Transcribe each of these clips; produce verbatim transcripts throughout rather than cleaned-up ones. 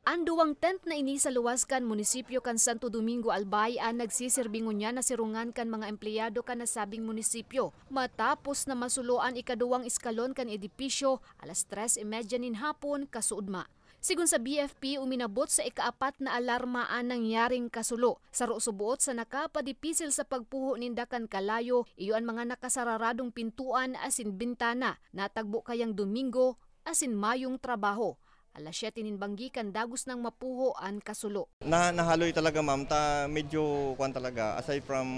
An duwang tent na ini sa luwas kan munisipyo kan Santo Domingo, Albay, an nagsiserbi ngunyan na sirungan kan mga empleyado kan nasabing munisipyo, matapos na masulo an ikaduwang eskalon kan edipisyo alas tres y media nin hapon kasuodma. Sigon sa B F P, uminabot sa ikaapat na alarma an nangyaring kasulo. Saro suboot sa nakapadipisil sa pagpuho ninda kan kalayo, iyo an mga nakasararadong pintuan asin bintana. Natagbo kayang Domingo asin mayong trabaho. Alas siyete nin banggi kan dagos nang mapuho an kasulo. Na, nahaloy talaga, ma'am, ta medyo kuwan talaga, aside from,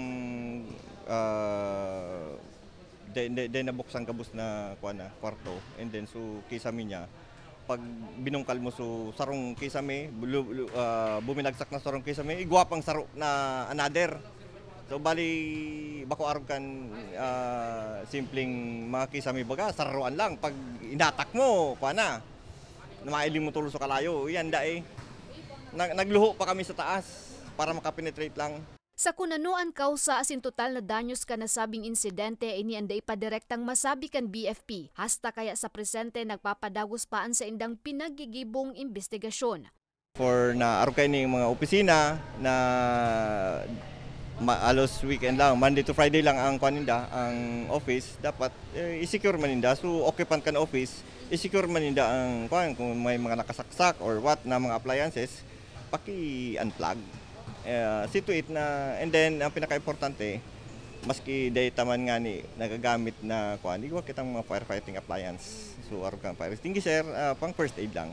ah, de, de, de nabuksan gabos na kuwan na kwarto, and then so kisame niya, pag binungkal mo, so sarong kisame, bulu-, bulu-, ah, buminagsak na sarong kisame, igwa pang saro na another. So bali, bako arog kan, ah, simpleng mga kisame, baga, sararoan lang. Pag inatak mo, kuwan na. Na mailing mo tulo sa kalayo, yan da eh. Nag-, nagluho pa kami sa taas para makapenetrate lang. Sa kun ano an kausa asin total na danyos kan nasabing insidente, ini an dai pa direktang masabi kan B F P. Hasta kaya sa presente, nagpapadagos pa an saindang pinaggigibong imbestigasyon. For na arog kaini mga opisina na ma-, alos weekend lang, Monday to Friday lang ang kuwan ninda, ang office, dapat, eh, i-secure man ninda. So, occupant kan office, i-secure man ninda ang kuwan, kung may mga nakasaksak or what na mga appliances, paki-unplug. Eh, see to it na, and then, ang pinaka-importante, maski dai ta man ngani nagagamit na kuwan, igwa kitang mga firefighting appliance. So, arog kang fire extinguisher, ah, pang first aid lang.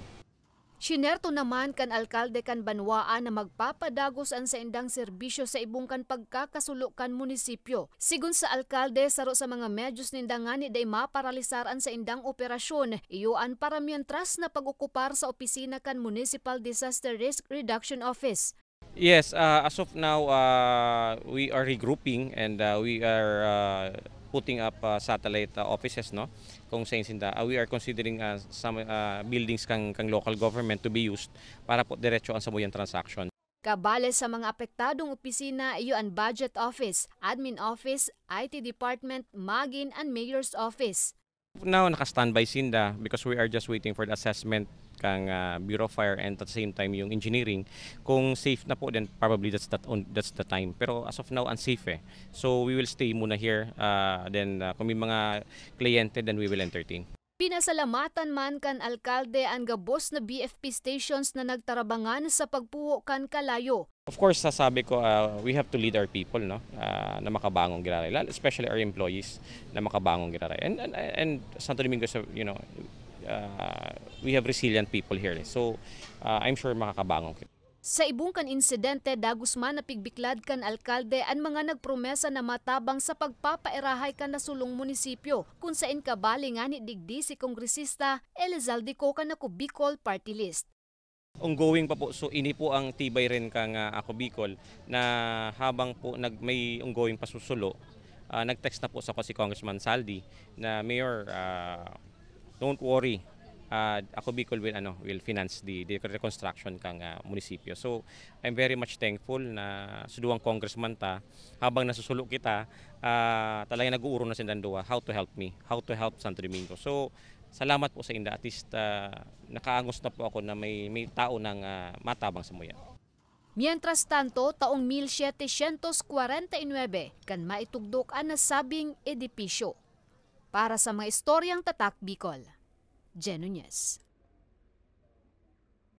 Sinerto naman kan alkalde kan banwaan na magpapadagos an saindang serbisyo sa ibong kan pagkakasulo kan munisipyo. Sigon sa alkalde, saro sa mga medyos ninda ngani dai maparalisar an saindang operasyon, iyo an paramientras na pag-okupar sa opisina kan Municipal Disaster Risk Reduction Office. Yes, ah, as of now, ah, we are regrouping and, ah, we are, ah, putting up, ah, satellite, ah, offices, no? Kung sa insinda, ah, we are considering, ah, some, ah, buildings kang, kang local government to be used para po diretso ang samuyang transaction. Kabale sa mga apektadong opisina, iyo an Budget Office, Admin Office, I T Department, magin an Mayor's Office. Now, naka-standby sinda because we are just waiting for the assessment kang, ah, Bureau of Fire, and at the same time yung engineering. Kung safe na po, then probably that's that on, that's the time. Pero as of now, unsafe eh. So we will stay muna here. Ah, then, ah, kung may mga kliyente, then we will entertain. Pinasalamatan man kan alkalde an gabos na B F P stations na nagtarabangan sa pagpuho kan kalayo. Of course, sasabi ko, ah, we have to lead our people, no? Ah, na makabangon giraray, lalo, especially our employees na makabangon giraray. And, and, and Santo Domingo, so, you know, ah, we have resilient people here, eh. So, ah, I'm sure makakabangon kita. Sa ibong kan insidente, dagos man napigbiklad kan alkalde an mga nagpromesa na matabang sa pagpapairahay kan nasulong munisipyo, kun saen kabali ngani digdi si Kongresista Elizalde Co kan Ako Bicol Party List. Ongoing pa po. So, ini po ang tibay rin kang, ah, Ako Bicol na habang po nag-, may ongoing pasusulo, ah, nag-text na po sa si Congressman Saldi na, "Mayor, ah, don't worry. Ah, Ako Bicol will, ano, will finance the, the reconstruction kang, ah, munisipyo." So, I'm very much thankful na sa duwang congressman ta, habang nasusulo kita, ah, talagang nag-uurong na sindang duwa, how to help me, how to help Santo Domingo. So, salamat po sa inda. At least, ah, nakaangos na po ako na may, may tao nang, ah, matabang sa muya. Mientras tanto, taong mil setecientos kwarenta y nuebe kan maitugdok an nasabing edipisyo. Para sa mga istoryang Tatak Bicol, Jen Nunez.